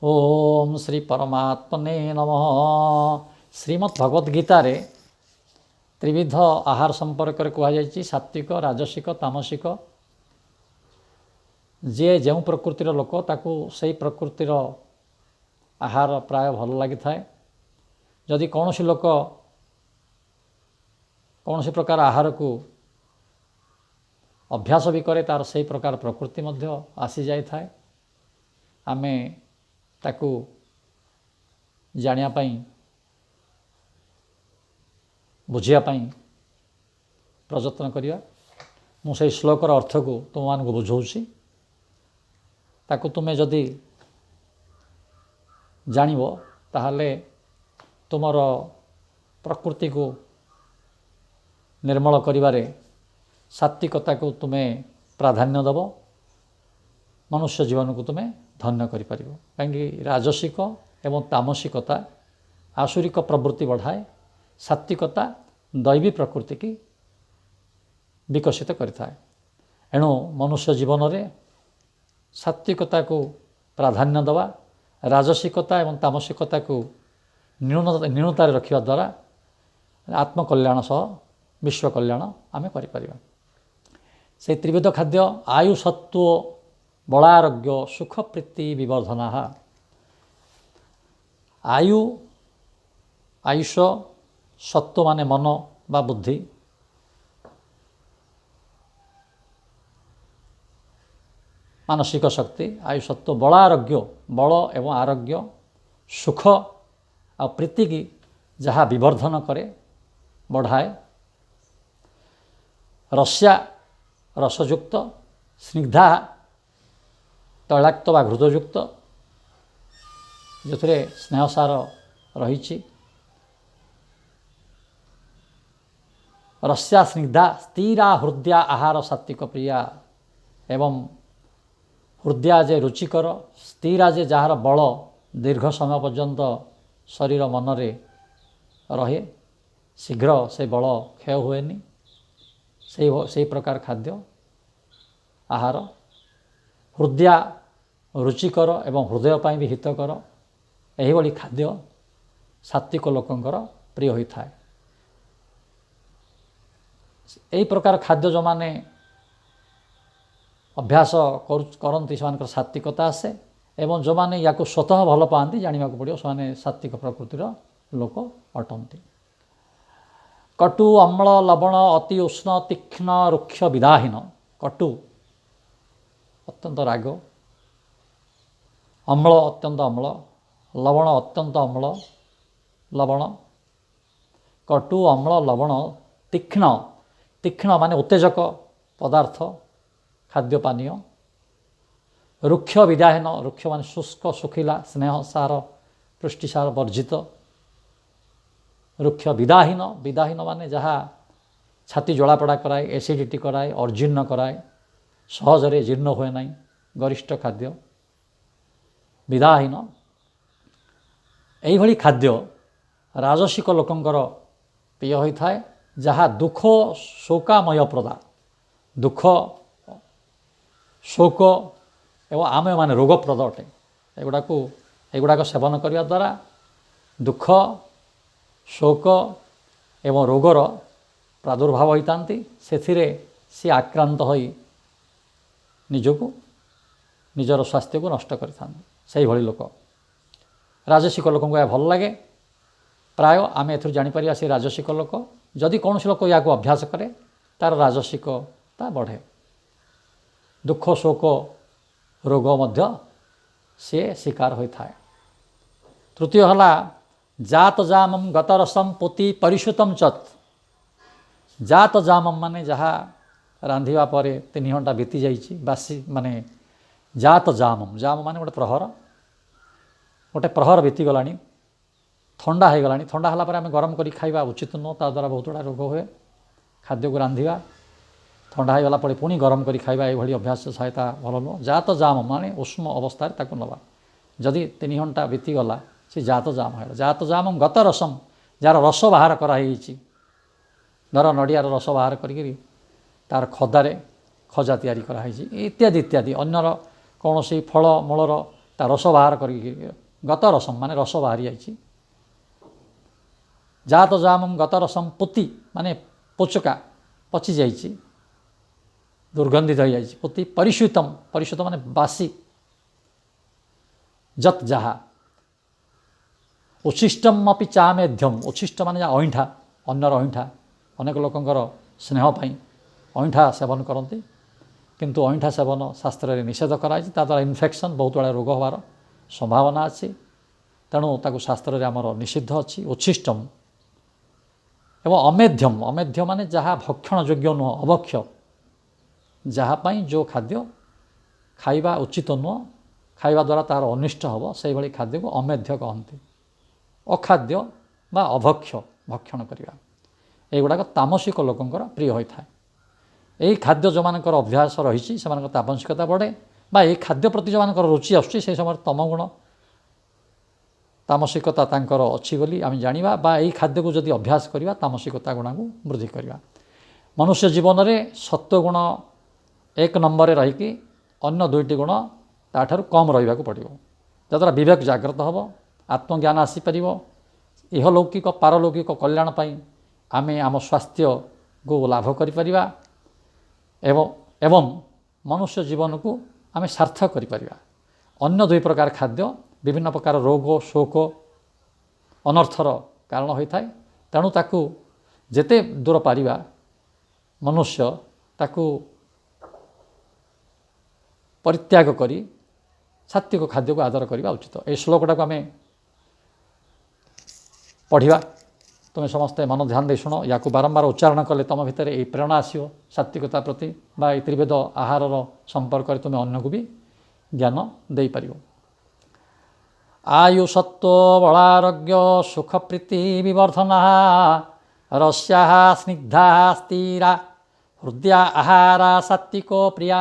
ଓମ୍ ଶ୍ରୀ ପରମାତ୍ମନେ ନମଃ। ଶ୍ରୀମଦ୍ ଭଗବଦ୍ ଗୀତାରେ ତ୍ରିବିଧ ଆହାର ସମ୍ପର୍କରେ କୁହାଯାଇଛି, ସାତ୍ତ୍ୱିକ, ରାଜସିକ, ତାମସିକ। ଯିଏ ଯେଉଁ ପ୍ରକୃତିର ଲୋକ ତାକୁ ସେଇ ପ୍ରକୃତିର ଆହାର ପ୍ରାୟ ଭଲ ଲାଗିଥାଏ। ଯଦି କୌଣସି ଲୋକ କୌଣସି ପ୍ରକାର ଆହାରକୁ ଅଭ୍ୟାସ ବି କରେ, ତା'ର ସେଇ ପ୍ରକାର ପ୍ରକୃତି ମଧ୍ୟ ଆସିଯାଇଥାଏ। ଆମେ ତାକୁ ଜାଣିବା ପାଇଁ, ବୁଝିବା ପାଇଁ ପ୍ରଯତ୍ନ କରିବା। ମୁଁ ସେଇ ଶ୍ଲୋକର ଅର୍ଥକୁ ତୁମମାନଙ୍କୁ ବୁଝାଉଛି। ତାକୁ ତୁମେ ଯଦି ଜାଣିବ ତାହେଲେ ତୁମର ପ୍ରକୃତିକୁ ନିର୍ମଳ କରିବାରେ ସାତ୍ତ୍ୱିକତାକୁ ତୁମେ ପ୍ରାଧାନ୍ୟ ଦେବ, ମନୁଷ୍ୟ ଜୀବନକୁ ତୁମେ ଧନ୍ୟ କରିପାରିବ। କାହିଁକି ରାଜସିକ ଏବଂ ତାମସିକତା ଆସୁରିକ ପ୍ରବୃତ୍ତି ବଢ଼ାଏ, ସାତ୍ତ୍ୱିକତା ଦୈବୀ ପ୍ରକୃତିକି ବିକଶିତ କରିଥାଏ। ଏଣୁ ମନୁଷ୍ୟ ଜୀବନରେ ସାତ୍ତ୍ୱିକତାକୁ ପ୍ରାଧାନ୍ୟ ଦେବା, ରାଜସିକତା ଏବଂ ତାମସିକତାକୁ ନ୍ୟୁନତାରେ ରଖିବା ଦ୍ୱାରା ଆତ୍ମକଲ୍ୟାଣ ସହ ବିଶ୍ୱ କଲ୍ୟାଣ ଆମେ କରିପାରିବା। ସେଇ ତ୍ରିବିଧ ଖାଦ୍ୟ ଆୟୁ ସତ୍ତ୍ୱ ବଳାରୋଗ୍ୟ ସୁଖ ପ୍ରୀତି ବିବର୍ଧନା। ଆୟୁ, ଆୟୁଷ, ସତ୍ତ୍ୱ ମାନେ ମନ ବା ବୁଦ୍ଧି, ମାନସିକ ଶକ୍ତି, ଆୟୁ ସତ୍ତ୍ୱ ବଳାରୋଗ୍ୟ, ବଳ ଏବଂ ଆରୋଗ୍ୟ, ସୁଖ ଆଉ ପ୍ରୀତିକି ଯାହା ବିବର୍ଧନ କରେ, ବଢ଼ାଏ। ରସ୍ୟା ରସଯୁକ୍ତ, ସ୍ନିଗ୍ଧା ତୈଳାକ୍ତ ବା ଘୃତଯୁକ୍ତ, ଯେଉଁଥିରେ ସ୍ନେହସାର ରହିଛି। ରସ୍ୟା ସ୍ନିଗ୍ଧା ସ୍ଥିରା ହୃଦୟା ଆହାର ସାତ୍ତ୍ୱିକ ପ୍ରିୟା, ଏବଂ ହୃଦୟା ଯେ ରୁଚିକର, ସ୍ଥିରା ଯେ ଯାହାର ବଳ ଦୀର୍ଘ ସମୟ ପର୍ଯ୍ୟନ୍ତ ଶରୀର ମନରେ ରହେ, ଶୀଘ୍ର ସେ ବଳ କ୍ଷୟ ହୁଏନି, ସେଇ ପ୍ରକାର ଖାଦ୍ୟ ଆହାର। ହୃଦୟା ରୁଚିକର ଏବଂ ହୃଦୟ ପାଇଁ ବି ହିତକର, ଏହିଭଳି ଖାଦ୍ୟ ସାତ୍ତ୍ୱିକ ଲୋକଙ୍କର ପ୍ରିୟ ହୋଇଥାଏ। ଏହି ପ୍ରକାର ଖାଦ୍ୟ ଯେଉଁମାନେ ଅଭ୍ୟାସ କରନ୍ତି ସେମାନଙ୍କର ସାତ୍ତ୍ୱିକତା ଆସେ, ଏବଂ ଯେଉଁମାନେ ୟାକୁ ସ୍ୱତଃ ଭଲ ପାଆନ୍ତି, ଜାଣିବାକୁ ପଡ଼ିବ ସେମାନେ ସାତ୍ତ୍ୱିକ ପ୍ରକୃତିର ଲୋକ ଅଟନ୍ତି। କଟୁ ଅମ୍ଳ ଲବଣ ଅତି ଉଷ୍ଣ ତୀକ୍ଷ୍ଣ ରୁକ୍ଷ ବିଦାହୀନ। କଟୁ ଅତ୍ୟନ୍ତ ରାଗ, ଅମ୍ଳ ଅତ୍ୟନ୍ତ ଅମ୍ଳ, ଲବଣ ଅତ୍ୟନ୍ତ ଅମ୍ଳ ଲବଣ। କଟୁ ଅମ୍ଳ ଲବଣ ତୀକ୍ଷ୍ଣ, ତୀକ୍ଷ୍ଣ ମାନେ ଉତ୍ତେଜକ ପଦାର୍ଥ ଖାଦ୍ୟ ପାନୀୟ। ରୁକ୍ଷ ବିଦାହୀନ, ରୁକ୍ଷ ମାନେ ଶୁଷ୍କ ଶୁଖିଲା, ସ୍ନେହ ସାର ପୃଷ୍ଟିସାର ବର୍ଜିତ। ରୁକ୍ଷ ବିଦାହୀନ, ବିଦାହୀନ ମାନେ ଯାହା ଛାତି ଜଳାପୋଡ଼ା କରାଏ, ଏସିଡ଼ିଟି କରାଏ, ଅଜୀର୍ଣ୍ଣ କରାଏ, ସହଜରେ ଜୀର୍ଣ୍ଣ ହୁଏ ନାହିଁ, ଗରିଷ୍ଠ ଖାଦ୍ୟ ବିଦାହୀନ। ଏଇଭଳି ଖାଦ୍ୟ ରାଜସିକ ଲୋକଙ୍କର ପ୍ରିୟ ହୋଇଥାଏ, ଯାହା ଦୁଃଖ ଶୋକାମୟ ପ୍ରଦା, ଦୁଃଖ ଶୋକ ଏବଂ ଆମେ ମାନେ ରୋଗପ୍ରଦ ଅଟେ। ଏଗୁଡ଼ାକ ସେବନ କରିବା ଦ୍ୱାରା ଦୁଃଖ ଶୋକ ଏବଂ ରୋଗର ପ୍ରାଦୁର୍ଭାବ ହୋଇଥାନ୍ତି। ସେଥିରେ ସିଏ ଆକ୍ରାନ୍ତ ହୋଇ ନିଜକୁ ନିଜର ସ୍ୱାସ୍ଥ୍ୟକୁ ନଷ୍ଟ କରିଥାନ୍ତି। ସେଇଭଳି ଲୋକ ରାଜସିକ ଲୋକଙ୍କୁ ଏହା ଭଲ ଲାଗେ। ପ୍ରାୟ ଆମେ ଏଥିରୁ ଜାଣିପାରିବା ସେ ରାଜସିକ ଲୋକ। ଯଦି କୌଣସି ଲୋକ ଏହାକୁ ଅଭ୍ୟାସ କରେ ତା'ର ରାଜସିକତା ବଢ଼େ, ଦୁଃଖ ଶୋକ ରୋଗ ମଧ୍ୟ ସିଏ ଶିକାର ହୋଇଥାଏ। ତୃତୀୟ ହେଲା ଜାତ ଜାମಂ ଗତରସಂ ପୋତି ପରିଶୁତಂ ଚତ୍। ଜାତ ଜାମಂ ମାନେ ଯାହା ରାନ୍ଧିବା ପରେ 3 ଘଣ୍ଟା ବିତି ଯାଇଛି, ବାସି ମାନେ ଜାତ ଜାମಂ, ଜାମ ମାନେ ଗୋଟେ ପ୍ରହର, ଗୋଟେ ପ୍ରହର ବିତିଗଲାଣି, ଥଣ୍ଡା ହେଇଗଲାଣି। ଥଣ୍ଡା ହେଲା ପରେ ଆମେ ଗରମ କରି ଖାଇବା ଉଚିତ ନୁହଁ, ତା ଦ୍ୱାରା ବହୁତ ଗୁଡ଼ା ରୋଗ ହୁଏ। ଖାଦ୍ୟକୁ ରାନ୍ଧିବା, ଥଣ୍ଡା ହେଇଗଲା ପରେ ପୁଣି ଗରମ କରି ଖାଇବା, ଏଇଭଳି ଅଭ୍ୟାସ ସହାୟତା ଭଲ ନୁହଁ। ଜାତ ଜାମ ମାନେ ଉଷ୍ମ ଅବସ୍ଥାରେ ତାକୁ ନେବା। ଯଦି 3 ଘଣ୍ଟା ବିତିଗଲା ସେ ଜାତ ଜାମ ହେଲା। ଜାତ ଜାମ ଗତ ରସମ, ଯାହାର ରସ ବାହାର କରାହେଇଛି, ଧର ନଡ଼ିଆର ରସ ବାହାର କରିକିରି ତାର ଖଦାରେ ଖଜା ତିଆରି କରାହେଇଛି, ଇତ୍ୟାଦି ଇତ୍ୟାଦି। ଅନ୍ୟର କୌଣସି ଫଳ ମୂଳର ତା ରସ ବାହାର କରିକି, ଗତ ରସମ ମାନେ ରସ ବାହାରି ଯାଇଛି। ଜାତ ଜାମଂ ଗତ ରସମ ପୋତି ମାନେ ପୋଚକା, ପଚିଯାଇଛି, ଦୁର୍ଗନ୍ଧିତ ହୋଇଯାଇଛି ପୋତି। ପରିଶୁତମ, ପରିଶୁତ ମାନେ ବାସି, ଯତ୍ ଯାହା। ଉଚ୍ଛିଷ୍ଟମ ଅପି ଚାମେଧ୍ୟମ, ଉଚ୍ଛିଷ୍ଟ ମାନେ ଯାହା ଅଇଁଠା, ଅନ୍ୟର ଅଇଁଠା। ଅନେକ ଲୋକଙ୍କର ସ୍ନେହ ପାଇଁ ଅଇଁଠା ସେବନ କରନ୍ତି, କିନ୍ତୁ ଅଇଁଠା ସେବନ ଶାସ୍ତ୍ରରେ ନିଷେଧ କରାଯାଇଛି। ତା ଦ୍ୱାରା ଇନଫେକ୍ସନ୍, ବହୁତ ଗୁଡ଼ାଏ ରୋଗ ହେବାର ସମ୍ଭାବନା ଅଛି, ତେଣୁ ତାକୁ ଶାସ୍ତ୍ରରେ ଆମର ନିଷିଦ୍ଧ ଅଛି ଉଚ୍ଛିଷ୍ଟମ। ଏବଂ ଅମେଧ୍ୟମ, ଅମେଧ୍ୟ ମାନେ ଯାହା ଭକ୍ଷଣ ଯୋଗ୍ୟ ନୁହଁ, ଅଭକ୍ଷ୍ୟ, ଯାହା ପାଇଁ ଯେଉଁ ଖାଦ୍ୟ ଖାଇବା ଉଚିତ ନୁହଁ, ଖାଇବା ଦ୍ୱାରା ତା'ର ଅନିଷ୍ଟ ହେବ, ସେଇଭଳି ଖାଦ୍ୟକୁ ଅମେଧ୍ୟ କହନ୍ତି। ଅଖାଦ୍ୟ ବା ଅଭକ୍ଷ୍ୟ ଭକ୍ଷଣ କରିବା, ଏଗୁଡ଼ାକ ତାମସିକ ଲୋକଙ୍କର ପ୍ରିୟ ହୋଇଥାଏ। ଏହି ଖାଦ୍ୟ ଯେଉଁମାନଙ୍କର ଅଭ୍ୟାସ ରହିଛି ସେମାନଙ୍କ ତାମସିକତା ବଢ଼େ, ବା ଏହି ଖାଦ୍ୟ ପ୍ରତି ଯେଉଁମାନଙ୍କର ରୁଚି ଆସୁଛି ସେହି ସମୟରେ ତମଗୁଣ ତାମସିକତା ତାଙ୍କର ଅଛି ବୋଲି ଆମେ ଜାଣିବା, ବା ଏହି ଖାଦ୍ୟକୁ ଯଦି ଅଭ୍ୟାସ କରିବା ତାମସିକତା ଗୁଣକୁ ବୃଦ୍ଧି କରିବା। ମନୁଷ୍ୟ ଜୀବନରେ ସତ୍ୱଗୁଣ ଏକ ନମ୍ବରରେ ରହିକି ଅନ୍ୟ ଦୁଇଟି ଗୁଣ ତାଠାରୁ କମ୍ ରହିବାକୁ ପଡ଼ିବ, ଯାହାଦ୍ୱାରା ବିବେକ ଜାଗ୍ରତ ହେବ, ଆତ୍ମଜ୍ଞାନ ଆସିପାରିବ। ଇହଲୌକିକ ପାରଲୌକିକ କଲ୍ୟାଣ ପାଇଁ ଆମେ ଆମ ସ୍ୱାସ୍ଥ୍ୟକୁ ଲାଭ କରିପାରିବା ଏବଂ ମନୁଷ୍ୟ ଜୀବନକୁ ଆମେ ସାର୍ଥକ କରିପାରିବା। ଅନ୍ୟ ଦୁଇ ପ୍ରକାର ଖାଦ୍ୟ ବିଭିନ୍ନ ପ୍ରକାର ରୋଗ, ଶୋକ, ଅନର୍ଥର କାରଣ ହୋଇଥାଏ, ତେଣୁ ତାକୁ ଯେତେ ଦୂର ପାରିବା ମନୁଷ୍ୟ ତାକୁ ପରିତ୍ୟାଗ କରି ସାତ୍ତ୍ୱିକ ଖାଦ୍ୟକୁ ଆଦର କରିବା ଉଚିତ। ଏହି ଶ୍ଲୋକଟାକୁ ଆମେ ପଢ଼ିବା, ତୁମେ ସମସ୍ତେ ମନ ଧ୍ୟାନ ଦେଇ ଶୁଣ। ୟାକୁ ବାରମ୍ବାର ଉଚ୍ଚାରଣ କଲେ ତୁମ ଭିତରେ ଏହି ପ୍ରେରଣା ଆସିବ ସାତ୍ତ୍ୱିକତା ପ୍ରତି, ବା ଏହି ତ୍ରିବେଦ ଆହାରର ସମ୍ପର୍କରେ ତୁମେ ଅନ୍ୟକୁ ବି ଜ୍ଞାନ ଦେଇପାରିବ। ଆୟୁ ସତ୍ତ୍ୱ ବଳାରୋଗ୍ୟ ସୁଖ ପ୍ରୀତି ବିବର୍ଧନା ରସ୍ୟା ସ୍ନିଗ୍ଧା ସ୍ଥିରା ହୃଦୟା ଆହାରା ସାତ୍ତ୍ୱିକ ପ୍ରିୟା।